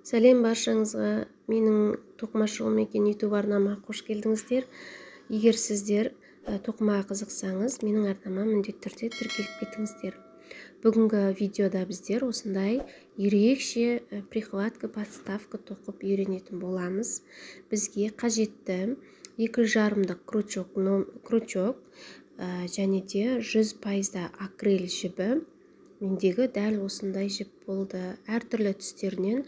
Сәлем баршаңызға, менің тоқымашыл мекен YouTube арнама қош келдіңіздер. Егер сіздер тоқымаға қызықсаңыз, менің арнама міндетті түрде тіркеліп кетіңіздер. Бүгінгі видеода біздер осындай ерекше прихватка, подставка тоқып үйренетін боламыз. Бізге қажетті 2,5-дық крючок және де 100% акрил жібі. Мендегі дәл осындай жіп болды. Әртүрлі түстерінен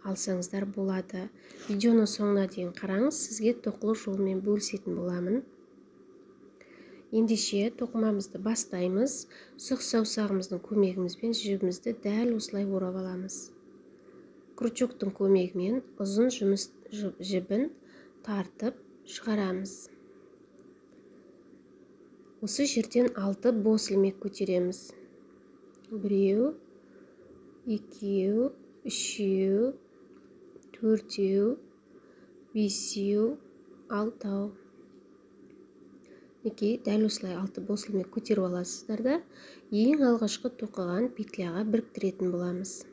алсаңыздар болады. Видеоның соңына дейін қараңыз, сізге тоқылу жолымен бөлісетін боламын. Ендеше тоқымамызды бастаймыз. Сұқ саусағымыздың көмегімізбен жібімізді дәл осылай орап аламыз. Крючоктың көмегімен ұзын жұмыс жібін тартып шығарамыз. Осы жерден 6 бос ілмек көтереміз. 1, 2, 3, 4, 5, 6. Мінекей, дәл осылай 6 бос ілмек көтеріп аласыздар да, ең алғашқы тоқыған петляға біріктіретін боламыз.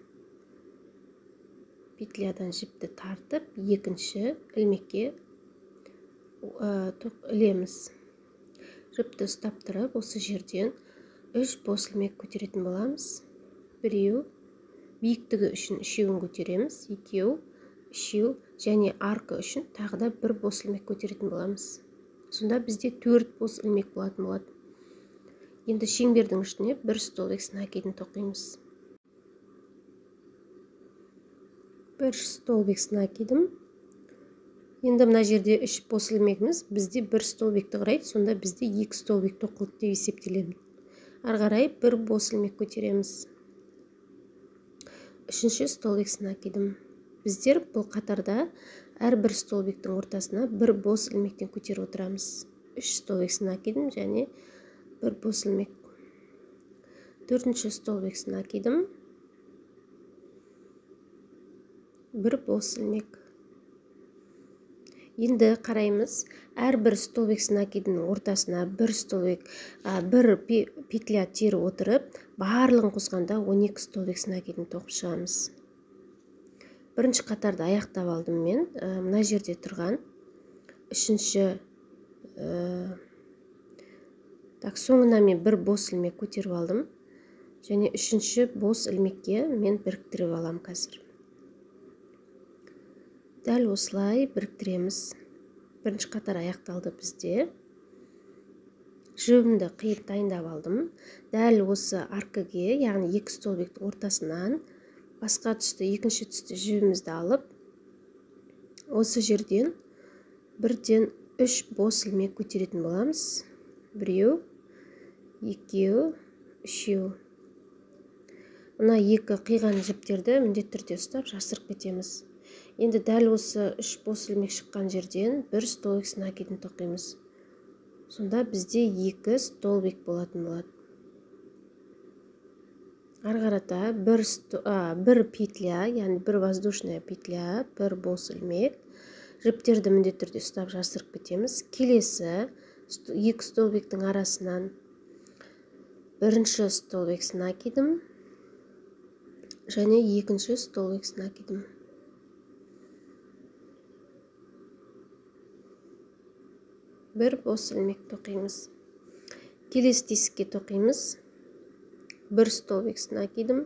Петлядан жіпті тартып, екінші ілмекке ілеміз. Жіпті ұстап тұрып, осы жерден 3 бос ілмек көтеретін боламыз. 1, биіктігі үшін 3-еуін көтереміз, 2, 3 және арка үшін тағы да 1 бос ілмек көтеретін боламыз. Сонда бізде 4 бос ілмек болатын болады. Енді шеңбердің ішіне 1 столбик с накидін тоқимыз. 1 столбик с накидім. Енді мына жерде 3 бос ілмегіміз бізде 1 столбикті құрайды, сонда бізде 2 столбик тоқылды деп есептелеміз. Ары қарай 1 бос ілмек көтереміз. 3-ші столбик с накидім. Біздер бұл қатарда әрбір столбиктің ортасына 1 бос ілмектен көтеріп отырамыз. 3 столбик с накидім және 1 бос ілмек. 4-ші столбик с накидім. 1 бос ілмек. Енді қараймыз, әрбір столбик с накидінің ортасына 1 столбик, 1 петля теріп отырып, барлығын қосқанда 12 столбик с накидін тоқып шығамыз. Бірінші қатарды аяқтап алдым мен. Мына жерде тұрған үшінші, так, соңына мен 1 бос ілмек көтеріп алдым. Және үшінші бос ілмекке мен біріктіріп алам қазір. Дәл осылай біріктіреміз. Бірінші қатар аяқталды бізде. Жібімді қиып дайындап алдым. Дәл осы аркіге, яғни 2 столбиктің ортасынан басқа түсті, екінші түсті жібімізді алып, осы жерден бірден 3 бос ілмек көтеретін боламыз. 1, 2, 3. Мына 2 қиған жіптерді міндетті түрде ұстап жасырып кетеміз. Енді дәл осы 3 бос ілмек шыққан жерден 1 столбик с накидін тоқимыз. Сонда бізде 2 столбик болатын болады. Ары қарата 1 петля, яғни 1 воздушная петля, 1 бос ілмек. Жіптерді міндетті түрде ұстап жасырып кетеміз. Келесі 2 столбиктің арасынан бірінші столбик с накидім және екінші столбик с накидім. 1 бос ілмек тоқимыз. Келесі тесікке тоқимыз. 1 столбик с накидім.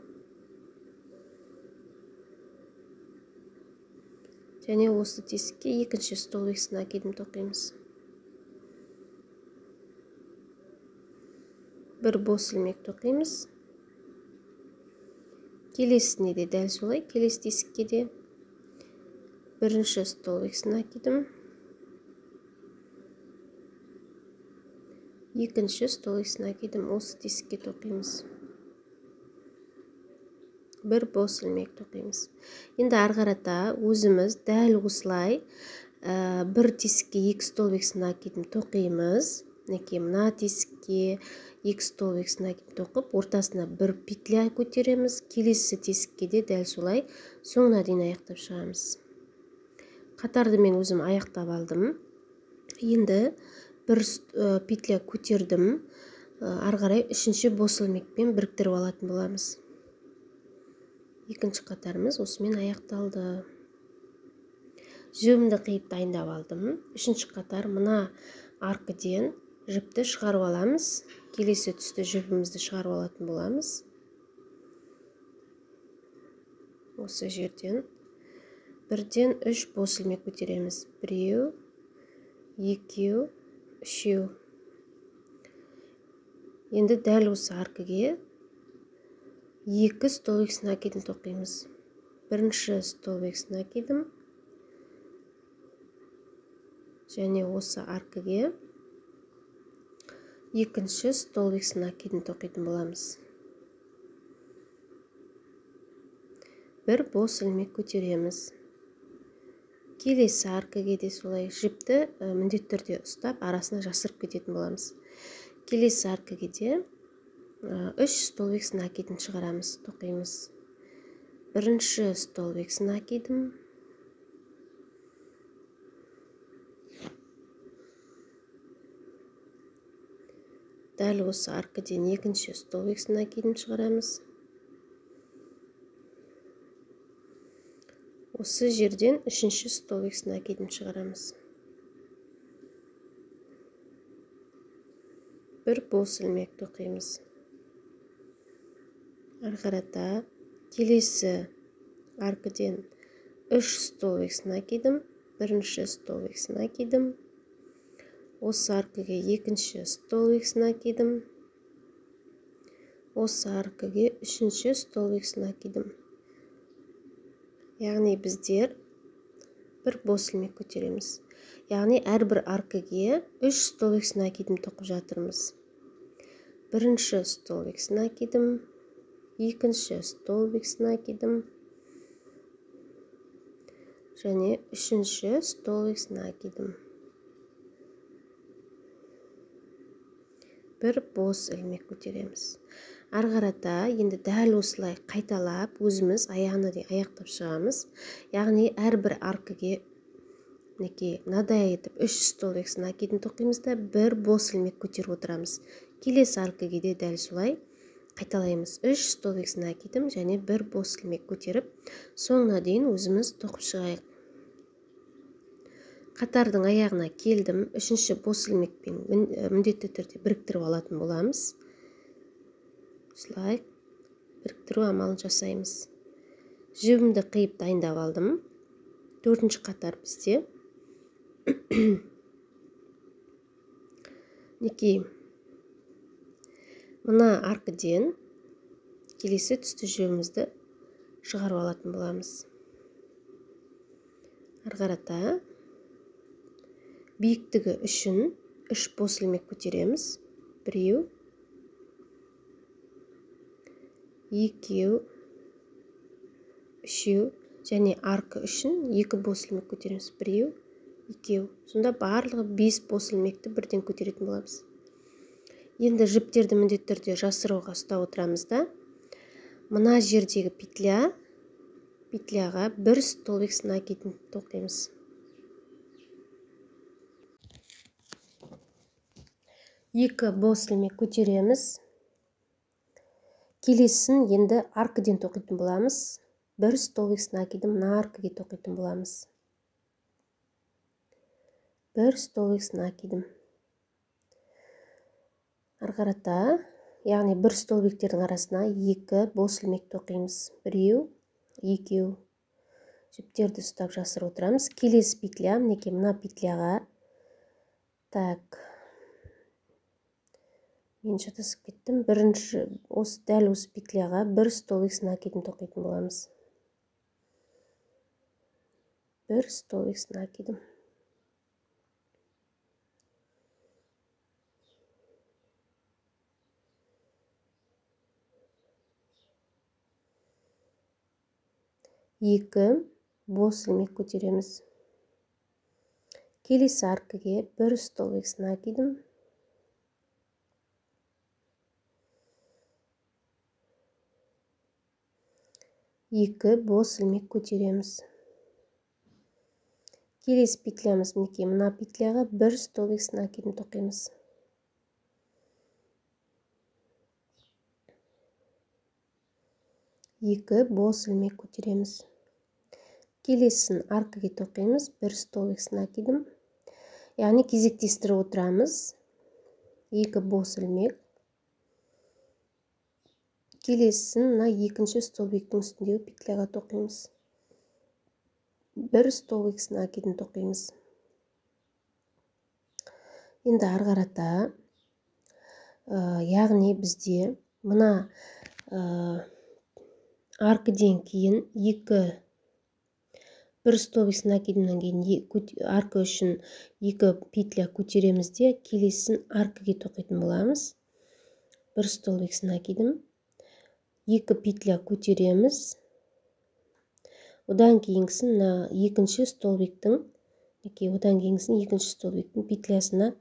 Және осы тесікке екінші столбик с накидім тоқимыз. 1 бос ілмек тоқимыз. Келесіне де дәл солай, келесі тесікке де бірінші столбик с накидім. Екінші столбик с накидім, осы тесікке тоқимыз. 1 бос ілмек тоқимыз. Енді ары қарата өзіміз дәл осылай бір тесікке 2 столбик с накидім тоқимыз. Мінекей, мына тесікке 2 столбик с накидім тоқып, ортасына 1 петля көтереміз. Келесі тесікке де дәл солай соңына дейін аяқтап шығамыз. Қатарды мен өзім аяқтап алдым. Енді 1 петля көтердім. Ары қарай үшінші бос ілмекпен біріктіріп алатын боламыз. Екінші қатарымыз осымен аяқталды. Жібімді қиып дайындап алдым. Үшінші қатар мына аркіден жіпті шығарып аламыз. Келесі түсті жібімізді шығарып алатын боламыз. Осы жерден бірден 3 бос ілмек көтереміз. 1, 2, 3. Енді дәл осы аркіге 2 столбик с накидом тоқимыз. Бірінші столбик с накидом және осы аркіге екінші столбик с накидом тоқитын боламыз. Бір бос ілмек көтереміз. Келесі аркіге де солай жіпті міндетті түрде ұстап, арасына жасырып кететін боламыз. Келесі аркіге де 3 столбик с накидом шығарамыз, тоқимыз. Бірінші столбик с накидом. Дәл осы аркіден екінші столбик с накидом шығарамыз. Осы жерден үшінші столбик с накидом шығарамыз. Бір бос ілмек тоқимыз. Ары қарата келесі аркіден 3 столбик с накидом, бірінші столбик с накидом, осы аркіге екінші столбик с накидом, осы аркіге үшінші столбик с накидом. Яғни біздер бір бос ілмек көтереміз. Яғни әрбір аркіге 3 столбик с накидом тоқып жатырмыз. Бірінші столбик с накидом, екінші столбик с накидом және үшінші столбик с накидом. Бір бос ілмек көтереміз. Ары қарата енді дәл осылай қайталап өзіміз аяғына дейін аяқтап шығамыз. Яғни әрбір аркіге мінекей мынадай етіп 3 столбик с накидом тоқимыз да бір бос ілмек көтеріп отырамыз. Келесі аркіге де дәл солай қайталаймыз. 3 столбик с накидом және бір бос ілмек көтеріп соңына дейін өзіміз тоқып шығайық. Қатардың аяғына келдім. Үшінші бос ілмекпен міндетті түрде біріктіріп алатын боламыз. Осылай біріктіру амалын жасаймыз. Жібімді қиып дайындап алдым. Төртінші қатар бізде. Мінекей мына аркіден келесі түсті жібімізді шығарып алатын боламыз. Ары қарата биіктігі үшін 3 бос ілмек көтереміз. 1, 2, 3 және арка үшін 2 бос ілмек көтереміз. 1, 2. Сонда барлығы 5 бос ілмекті бірден көтеретін боламыз. Енді жіптерді міндетті түрде жасыруға ұстап отырамыз да, мына жердегі петляға бір столбик с накидом тоқимыз. 2 бос ілмек көтереміз. Келесін енді аркіден тоқитын боламыз. Бір столбик с накидом мына аркіге тоқитын боламыз. Бір столбик с накидом. Ары қарата, яғни бір столбиктердің арасына 2 бос ілмек тоқимыз. 1, 2. Жіптерді ұстап жасырып отырамыз. Келесі петля, мінекей мына петляға. Так. Мен шатасып кеттім. Бірінші осы дәл осы петляға бір столбик с накидом тоқитын боламыз. Бір столбик с накидом. Екі бос ілмек көтереміз. Келесі аркіге бір столбик с накидом. 2 бос ілмек көтереміз. Келесі петлямыз мінекей мына петляға бір столбик с накидом тоқимыз. 2 бос ілмек көтереміз. Келесін аркаге тоқимыз, 1 столбик с накидом. Яғни кезектестіріп отырамыз. 2 бос ілмек. Келесін мына екінші столбиктің үстіндегі петляға тоқимыз. 1 столбик с накидом тоқимыз. Енді ары қарата, яғни бізде мына аркіден кейін 2 1 столбик с накидімнен кейін арка үшін 2 петля көтереміз де, келесін аркіге тоқитын боламыз. 1 столбик с накидом, 2 петля көтереміз. Одан кейінгісін мына екінші столбиктің, мінекей, одан кейінгісін екінші столбиктің петлясына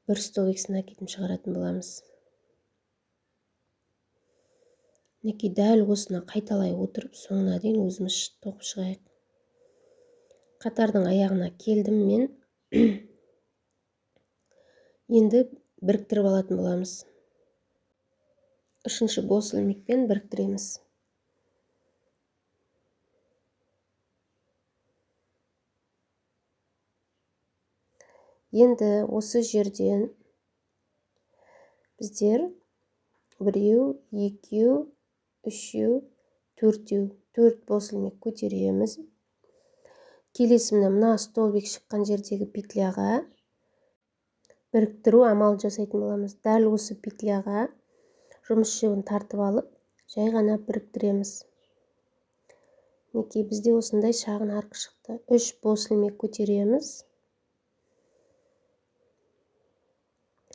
1 столбик с накидом шығаратын боламыз. Мінекей, дәл осыны қайталай отырып, соңына дейін өзіміз тоқып шығайық. Қатардың аяғына келдім мен. Енді біріктіріп алатын боламыз. Үшінші бос ілмекпен біріктіреміз. Енді осы жерден біздер 1, 2, 3, 4, 4 бос ілмек көтереміз. Келесі мына столбик шыққан жердегі петляға біріктіру амалын жасайтын боламыз. Дәл осы петляға жұмыс жібін тартып алып, жай ғана біріктіреміз. Мінекей, бізде осындай шағын арка шықты. 3 бос ілмек көтереміз.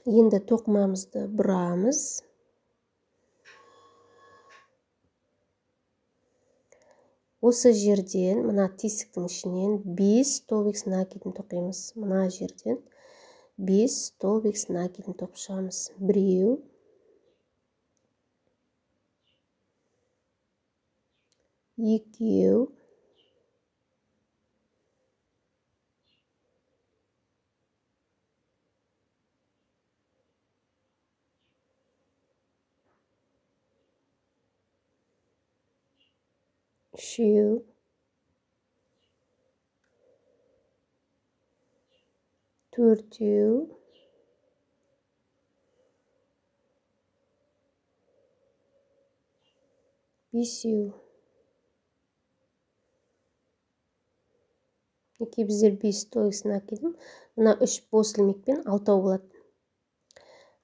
Енді тоқымамызды бұрамыз. Осы жерден, мына тесіктің ішінен 5 столбик с накидом тоқимыз. Мына жерден 5 столбик с накидом тоқып шығамыз. 1, 2, 3, 4, 5. Мінекей, біздер 5 столбик с накидом, мына 3 бос ілмекпен 6 болады.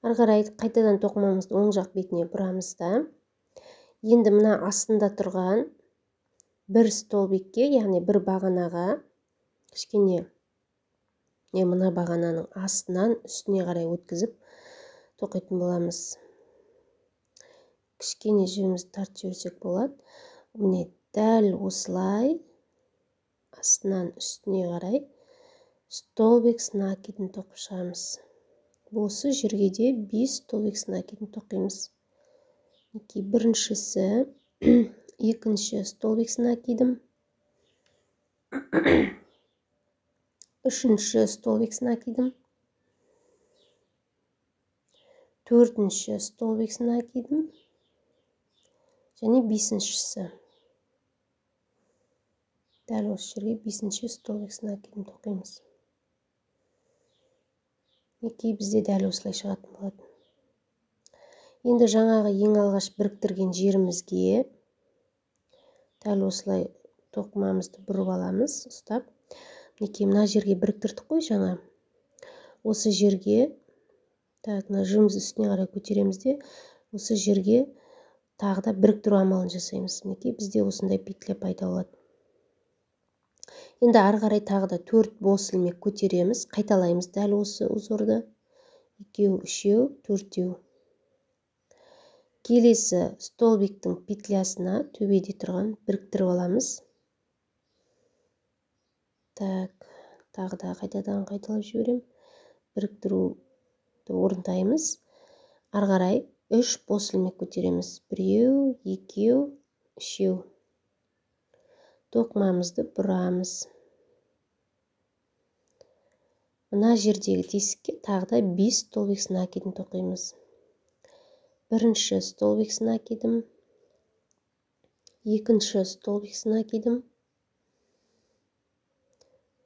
Ары қарай қайтадан тоқымамызды оң жақ бетіне бұрамыз да. Енді мына астында тұрған 1 столбикке, яғни 1 бағанаға, кішкене мына бағананың астынан үстіне қарай өткізіп тоқитын боламыз. Кішкене жібімізді тартып жіберсек болады. Міне, дәл осылай астынан үстіне қарай столбик с накидом тоқып шығамыз. Осы жерге де 5 столбик с накидом тоқимыз. Мінекей, біріншісі, екінші столбик с накидом, үшінші столбик с накидом, төртінші столбик с накидом және бесіншісі. Дәл осы жерге бесінші столбик с накидом тоқимыз. Мінекей, бізде дәл осылай шығатын болады. Енді жаңағы ең алғаш біріктірген жерімізге дәл осылай тоқымамызды бұрып аламыз, ұстап. Мінекей, мына жерге біріктірдік қой жаңа. Осы жерге, так, мына жібімізді үстіне қарай көтереміз де, осы жерге тағы да біріктіру амалын жасаймыз. Мінекей, бізде осындай петля пайда болады. Енді ары қарай тағы да 4 бос ілмек көтереміз, қайталаймыз дәл осы узорды. 2, 3, 4. Келесі столбиктің петлясына төбеде тұрған біріктіріп аламыз. Так, тағы да қайтадан қайталап жіберем. Біріктіруді орындаймыз. Ары қарай 3 бос ілмек көтереміз. 1, 2, 3. Тоқымамызды бұрамыз. Мына жердегі тесікке тағы да 5 столбик с накидом тоқимыз. Бірінші столбик с накидом, Екінші столбик с накидом.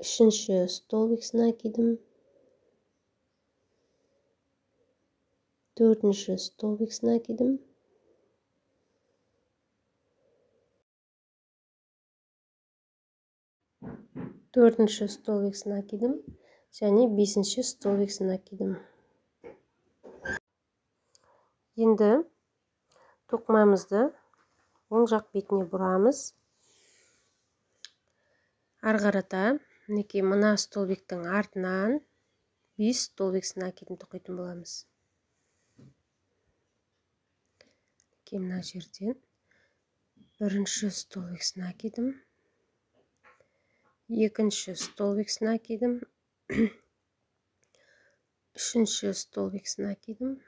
Үшінші столбик с накидом. Төртінші столбик с накидом. Төртінші столбик с накидом және бесінші столбик с накидом. Енді тоқымамызды оң жақ бетіне бұрамыз. Ары қарата мінекей мына столбиктің артынан 5 столбик с накидом тоқитын боламыз. Мінекей мына жерден бірінші столбик с накидом, екінші столбик с накидом, үшінші столбик с накидом,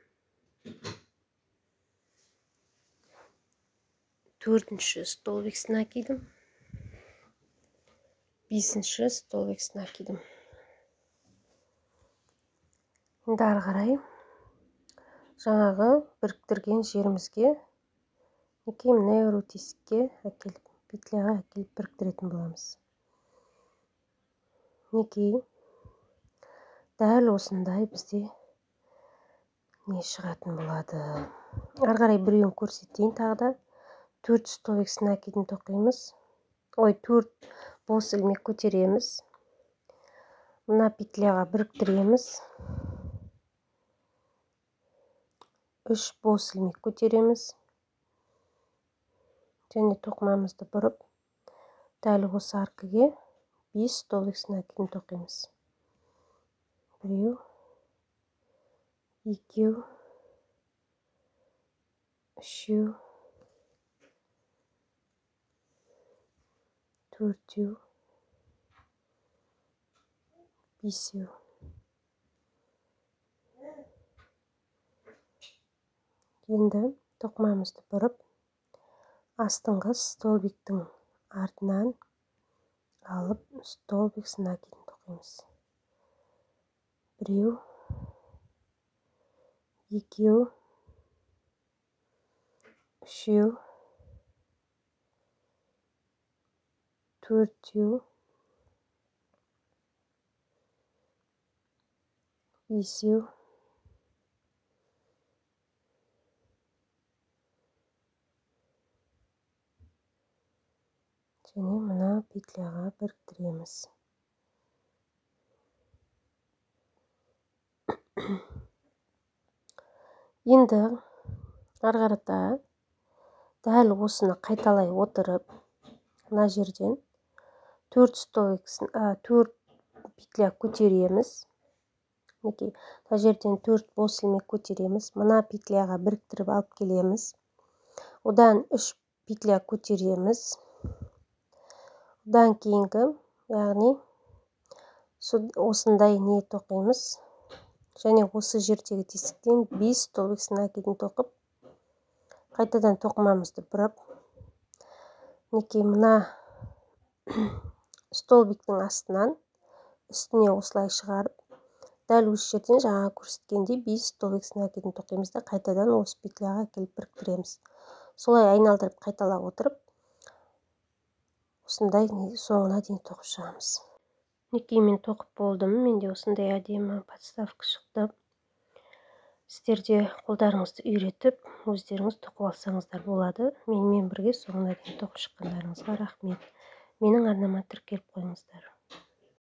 төртінші столбик с накидом, бесінші столбик с накидом. Енді ары қарай жаңағы біріктірген жерімізге мінекей мына өру тесікке әкеліп, петляға әкеліп біріктіретін боламыз. Мінекей дәл осындай бізде не шығатын болады. Ары қарай біреуін көрсетейін тағы да. 4 столбик с накидом тоқимыз. Ой, 4 бос ілмек көтереміз. Мына петляға біріктіреміз. 3 бос ілмек көтереміз. Және тоқымамызды бұрып, дәл осы аркіге 5 столбик с накидом тоқимыз. 1, 2, 3, 4, 5. Енді тоқымамызды бұрып, астыңғы столбиктің артынан алып столбик с накидом тоқимыз. 1, 2, 3, 4, 5. Және мына петляға біріктіреміз. Енді ары қарата дәл осыны қайталай отырып, мына жерден 4 столбик, 4 петля көтереміз. Мінекей, мына жерден 4 бос ілмек көтереміз. Мына петляға біріктіріп алып келеміз. Одан 3 петля көтереміз. Одан кейінгі, яғни осындай не тоқимыз. Және осы жердегі тесіктен 5 столбик с накидом тоқып, қайтадан тоқымамызды бұрып, мінекей мына столбиктің астынан үстіне осылай шығарып, дәл осы жерден жаңа көрсеткендей 5 столбик с накидом тоқимыз да қайтадан осы петляға әкеліп біріктіреміз. Солай айналдырып қайталап отырып, осындай соңына дейін тоқып шығамыз. Мінекей мен тоқып болдым. Менде осындай әдемі подставка шықты. Сіздер де қолдарыңызды үйретіп, өздеріңіз тоқып алсаңыздар болады. Менімен бірге соңына дейін тоқып шыққандарыңызға рахмет. Менің арнама тіркеліп қойыңыздар.